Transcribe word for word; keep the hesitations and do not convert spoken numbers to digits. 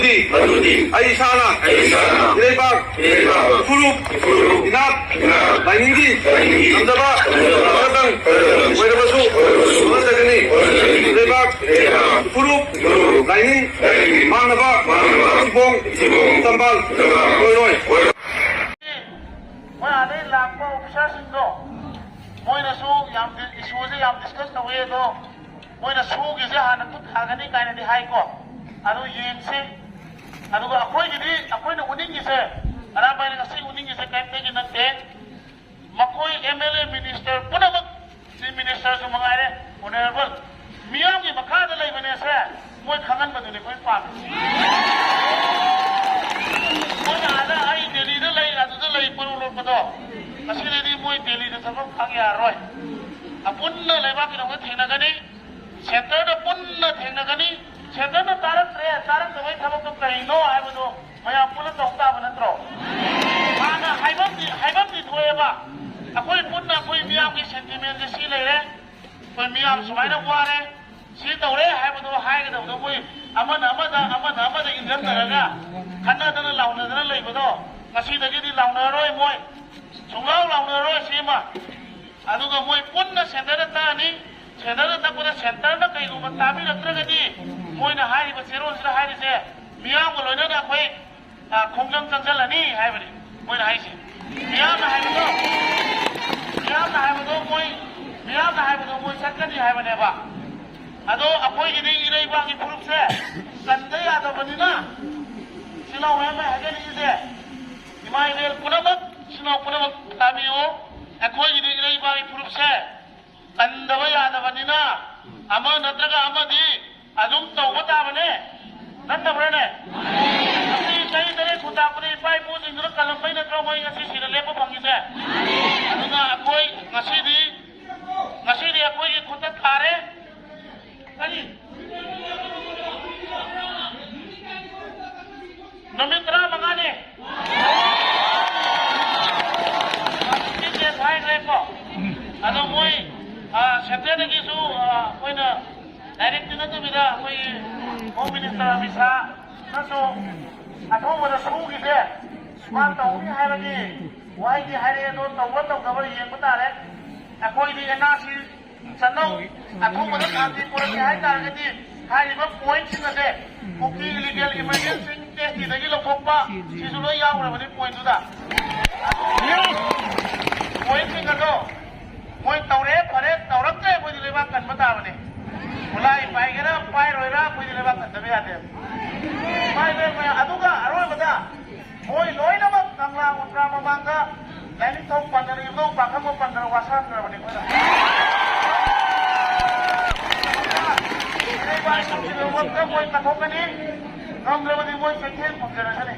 ꯑꯗꯨꯗꯤ ꯑꯩ ꯏꯁꯥꯅ, ꯑꯩ ꯏꯁꯥꯅ ꯏꯔꯩꯕꯥꯛ, ꯏꯔꯩꯕꯥꯛ ꯏꯐꯨꯔꯨꯞ, ꯏꯐꯨꯔꯨꯞ ꯏꯅꯥꯠ, ꯏꯅꯥꯠ ꯂꯥꯏꯅꯤꯡꯒꯤ, ꯂꯥꯏꯅꯤꯡꯒꯤ ꯉꯝꯖꯕ, ꯉꯝꯖꯕ ꯈꯔꯗꯪ, ꯈꯔꯗꯪ ꯑꯣꯏꯔꯕꯁꯨ, ꯑꯣꯏꯔꯕꯁꯨ ꯍꯣꯠꯅꯖꯒꯅꯤ꯫ ꯍꯣꯠꯅꯖꯒꯅꯤ꯫ ꯏꯔꯩꯕꯥꯛ, ꯏꯔꯩꯕꯥꯛ ꯏꯐꯨꯔꯨꯞ, ꯏꯐꯨꯔꯨꯞ ꯂꯥꯏꯅꯤꯡ, ꯂꯥꯏꯅꯤꯡ ꯃꯥꯡꯅꯕ, ꯃꯥꯡꯅꯕ ꯏꯕꯣꯡ, ꯏꯕꯣꯡ ꯇꯝꯕꯥꯜ, ꯇꯝꯕꯥꯜ ꯑꯣꯏꯔꯣꯏ꯫ ꯃꯣꯏ ꯑꯥꯗꯩ ꯂꯥꯛꯄ ꯑꯣꯐꯤꯁꯥꯔꯁꯤꯡꯗꯣ, ꯃꯣꯏꯅꯁꯨ ꯌꯥꯝ ꯗꯤ-, ꯏꯁꯨꯁꯦ ꯌꯥꯝ ꯗꯤꯁꯀꯁ ꯇꯧꯋꯦ, ꯑꯗꯣ ꯃꯣꯏꯅ ꯁꯨꯒꯤꯁꯦ ꯍꯥꯟꯅ ꯈꯨꯠ ꯊꯥꯒꯅꯤ ꯀꯥꯏꯅꯗꯤ ꯍꯥꯏꯀꯣ꯫ ꯑꯗꯨ ꯌꯦꯡꯁꯤ꯫ ꯑꯗꯨꯒ ꯑꯩꯈꯣꯏꯒꯤꯗꯤ, ꯑꯩꯈꯣꯏꯅ ꯎꯠꯅꯤꯡꯉꯤꯁꯦ, ꯑꯔꯥꯝꯕꯥꯏꯅ ꯉꯁꯤ ꯎꯠꯅꯤꯡꯉꯤꯁꯦ ꯀꯔꯤꯝꯇꯒꯤ ꯅꯠꯇꯦ꯫ ꯃꯈꯣꯏ ꯑꯦꯝ ꯑꯦꯜ ꯑꯦ, ꯃꯤꯅꯤꯁꯇꯔ ꯄꯨꯝꯅꯃꯛ, ꯆꯤꯐ ꯃꯤꯅꯤꯁꯇꯔꯁꯨ ꯃꯉꯥꯏꯔꯦ, ꯑꯣꯅꯔꯦꯕꯜ, ꯃꯤꯌꯥꯝꯒꯤ ꯃꯈꯥꯗ ꯂꯩꯕꯅꯦꯁꯦ ꯃꯣꯏ ꯈꯪꯍꯟꯕꯗꯨꯅꯤ ꯑꯩꯈꯣꯏ ꯄꯥꯝꯃꯤꯁꯦ꯫ ꯃꯣꯏꯅ ꯑꯥꯗ ꯑꯩ ꯗꯦꯜꯂꯤꯗ ꯂꯩ, ꯑꯗꯨꯗ ꯂꯩ ꯄꯔꯨ ꯂꯣꯠꯄꯗꯣ, ꯉꯁꯤꯗꯩꯗꯤ ꯃꯣꯏ ꯗꯦꯜꯂꯤꯗ ꯊꯕꯛ ꯐꯪ ꯌꯥꯔꯔꯣꯏ꯫ ꯑꯄꯨꯟꯅ ꯂꯩꯕꯥꯛꯀꯤꯗꯃꯛꯇ ꯊꯦꯡꯅꯒꯅꯤ, ꯁꯦꯟꯇꯔꯗ ꯄꯨꯟꯅ ꯊꯦꯡꯅꯒꯅꯤ꯫ ꯁꯦꯟꯇꯔꯅ ꯇꯥꯔꯛꯇ꯭ꯔꯦ, ꯇꯥꯔꯛꯇꯕꯩ ꯊꯕꯛꯇꯣ ꯀꯔꯤꯅꯣ ꯍꯥꯏꯕꯗꯣ ꯃꯌꯥꯝ ꯄꯨꯟꯅ ꯇꯧ ꯇꯥꯕ ꯅꯠꯇ꯭ꯔꯣ? ꯍꯥꯟꯅ ꯍꯥꯏꯐꯝꯗꯤ, ꯍꯥꯏꯐꯝꯗꯤ ꯊꯣꯛꯑꯦꯕ꯫ ꯑꯩꯈꯣꯏ ꯄꯨꯟꯅ ꯑꯩꯈꯣꯏ ꯃꯤꯌꯥꯝꯒꯤ ꯁꯦꯟꯇꯤꯃꯦꯟꯁꯦ ꯁꯤ ꯂꯩꯔꯦ, ꯑꯩꯈꯣꯏ ꯃꯤꯌꯥꯝ ꯁꯨꯃꯥꯏꯅ ꯋꯥꯔꯦ, ꯁꯤ ꯇꯧꯔꯦ ꯍꯥꯏꯕꯗꯣ ꯍꯥꯏꯒꯗꯕꯗꯣ ꯃꯣꯏ ꯑꯃꯅ ꯑꯃꯗ, ꯑꯃꯅ ꯑꯃꯗ ꯏꯟꯖꯟꯅꯔꯒ ꯈꯠꯅꯗꯅ ꯂꯥꯎꯅꯗꯅ ꯂꯩꯕꯗꯣ ꯉꯁꯤꯗꯒꯤꯗꯤ ꯂꯥꯎꯅꯔꯔꯣꯏ ꯃꯣꯏ꯫ ꯁꯨꯡꯂꯥꯎ ꯂꯥꯎꯅꯔꯔꯣꯏ ꯁꯤꯃ꯫ ꯑꯗꯨꯒ ꯃꯣꯏ ꯄꯨꯟꯅ ꯁꯦꯟꯇꯔꯗ ꯇꯛꯑꯅꯤ꯫ ꯁꯦꯟꯇꯔꯗ ꯇꯛꯄꯗ ꯁꯦꯟꯇꯔꯅ ꯀꯩꯒꯨꯝꯕ ꯇꯥꯕꯤꯔꯛꯇ꯭ꯔꯒꯗꯤ ꯃꯣꯏꯅ ꯍꯥꯏꯔꯤꯕ ꯆꯦꯔꯣꯜꯁꯤꯗ ꯍꯥꯏꯔꯤꯁꯦ ꯃꯤꯌꯥꯝꯒ ꯂꯣꯏꯅꯅ ꯑꯩꯈꯣꯏ, ꯑ, ꯈꯣꯡꯖꯪ ꯆꯪꯁꯤꯜꯂꯅꯤ ꯍꯥꯏꯕꯅꯤ ꯃꯣꯏꯅ ꯍꯥꯏꯁꯦ꯫ ꯃꯤꯌꯥꯝꯅ ꯍꯥꯏꯕꯗꯣ, ꯃꯤꯌꯥꯝꯅ ꯍꯥꯏꯕꯗꯣ ꯃꯣꯏ, ꯃꯤꯌꯥꯝꯅ ꯍꯥꯏꯕꯗꯣ ꯃꯣꯏ ꯆꯠꯀꯅꯤ ꯍꯥꯏꯕꯅꯦꯕ꯫ ꯑꯗꯣ ꯑꯩꯈꯣꯏꯒꯤꯗꯤ ꯏꯔꯩꯕꯥꯛꯀꯤ ꯐꯨꯔꯨꯞꯁꯦ ꯀꯟꯗ ꯌꯥꯗꯕꯅꯤꯅ, ꯁꯤ ꯂꯥꯎ ꯃꯌꯥꯝ ꯍꯥꯏꯖꯔꯤꯁꯦ, ꯏꯃꯥ ꯏꯕꯦꯜ ꯄꯨꯝꯅꯃꯛ, ꯏꯆꯤꯟ ꯏꯅꯥꯎ ꯄꯨꯝꯅꯃꯛ ꯇꯥꯕꯤꯌꯨ꯫ ꯑꯩꯈꯣꯏꯒꯤꯗꯤ ꯏꯔꯩꯕꯥꯛꯀꯤ ꯐꯨꯔꯨꯞꯁꯦ ꯀꯟꯗꯕ ꯌꯥꯗꯕꯅꯤꯅ ꯑꯃ ꯅꯠꯇ꯭ꯔꯒ ꯑꯃꯗꯤ ꯑꯗꯨꯝ ꯇꯧꯕ ꯇꯥꯕꯅꯦ꯫ ꯅꯠꯇꯕ꯭ꯔꯥꯅꯦ? ꯉꯁꯤ ꯆꯍꯤ ꯇꯔꯦꯠ ꯈꯨꯟꯇꯥꯛꯄꯗ ꯏꯄꯥ ꯏꯄꯨꯁꯤꯡꯗꯨꯅ ꯀꯜꯂꯝꯕꯩ ꯅꯠꯇ꯭ꯔꯣ ꯃꯣꯏ ꯉꯁꯤ ꯁꯤꯗ ꯂꯦꯞꯄ ꯐꯪꯉꯤꯁꯦ? ꯑꯗꯨꯅ ꯑꯩꯈꯣꯏ ꯉꯁꯤꯗꯤ, ꯉꯁꯤꯗꯤ ꯑꯩꯈꯣꯏꯒꯤ ꯈꯨꯠꯇ ꯊꯥꯔꯦ꯫ ꯀꯔꯤ? ꯅꯨꯃꯤꯠ ꯇꯔꯥꯃꯉꯥꯅꯤ꯫ Fifteen days ꯍꯥꯏꯈ꯭ꯔꯦꯀꯣ꯫ ꯑꯗꯣ ꯃꯣꯏ, ꯑ, ꯁꯦꯟꯇ꯭ꯔꯦꯜꯗꯒꯤꯁꯨ, ꯑ, ꯑꯩꯈꯣꯏꯅ ꯗꯥꯏꯔꯦꯛꯇꯤ ꯅꯠꯇꯕꯤꯗ ꯑꯩꯈꯣꯏꯒꯤ ꯍꯣꯝ ꯃꯤꯅꯤꯁꯇꯔ ꯑꯃꯤꯠ ꯁꯥꯍ, ꯅꯁꯨ ꯑꯊꯨꯕꯗ ꯁꯨꯒꯤꯁꯦ ꯃꯥ ꯇꯧꯅꯤ ꯍꯥꯏꯕꯒꯤ ꯋꯥꯍꯩꯗꯤ ꯍꯥꯏꯔꯛꯑꯦ, ꯑꯗꯣ ꯇꯧꯕ ꯇꯧꯗꯕ ꯌꯦꯡꯕ ꯇꯥꯔꯦ꯫ ꯑꯩꯈꯣꯏꯗꯤ ꯑꯦꯟ ꯑꯥꯔ ꯁꯤ ꯆꯠꯅꯧ, ꯑꯊꯨꯕꯗ ꯁꯥꯟꯇꯤ ꯄꯨꯔꯛꯀꯦ ꯍꯥꯏ ꯇꯥꯔꯒꯗꯤ ꯍꯥꯏꯔꯤꯕ ꯄꯣꯏꯟꯠꯁꯤꯡ ꯑꯁꯦ ꯀꯨꯀꯤ ꯏꯂꯤꯒꯦꯜ ꯏꯃꯥꯔꯖꯦꯟꯁꯤ ꯑꯦꯁ ꯇꯤꯗꯒꯤ ꯂꯧꯊꯣꯛꯄ, ꯁꯤꯁꯨ ꯂꯣꯏ ꯌꯥꯎꯈ꯭ꯔꯕꯅꯤ ꯄꯣꯏꯟꯠꯇꯨꯗ꯫ ꯄꯣꯏꯟꯠꯁꯤꯡ ꯑꯗꯣ ꯃꯣꯏ ꯇꯧꯔꯦ, ꯐꯔꯦ, ꯇꯧꯔꯛꯇ꯭ꯔꯦ, ꯑꯩꯈꯣꯏꯗꯤ ꯂꯩꯕꯥꯛ ꯀꯟꯕ ꯇꯥꯕꯅꯤ꯫ ꯈꯨꯠꯂꯥꯏ ꯄꯥꯏꯒꯦꯔꯥ ꯄꯥꯏꯔꯣꯏꯔꯥ ꯑꯩꯈꯣꯏꯗꯤ ꯂꯩꯕꯥꯛ ꯀꯟꯗꯕ ꯌꯥꯗꯦ꯫ ꯄꯥꯏꯕ ꯃꯌꯥꯝ, ꯑꯗꯨꯒ ꯑꯔꯣꯏꯕꯗ ꯃꯣꯏ ꯂꯣꯏꯅꯃꯛ ꯀꯪꯂꯥ ꯎꯇ꯭ꯔꯥ ꯃꯃꯥꯡꯗ ꯂꯥꯏꯅꯤꯡꯊꯧ ꯄꯟꯗꯅ, ꯏꯕꯨꯙꯧ ꯄꯥꯈꯪꯕ ꯄꯟꯗꯅ ꯋꯥꯁꯛꯍꯟꯈ꯭ꯔꯕꯅꯤ ꯑꯩꯈꯣꯏꯅ꯫ ꯏꯔꯩꯕꯥꯛ ꯉꯝꯈꯤꯗꯕꯃꯛꯇ ꯃꯣꯏ ꯀꯠꯊꯣꯛꯀꯅꯤ, ꯉꯝꯗ꯭ꯔꯕꯗꯤ ꯃꯣꯏ ꯀꯩꯊꯦꯜ ꯐꯝꯖꯔꯛꯀꯅꯤ꯫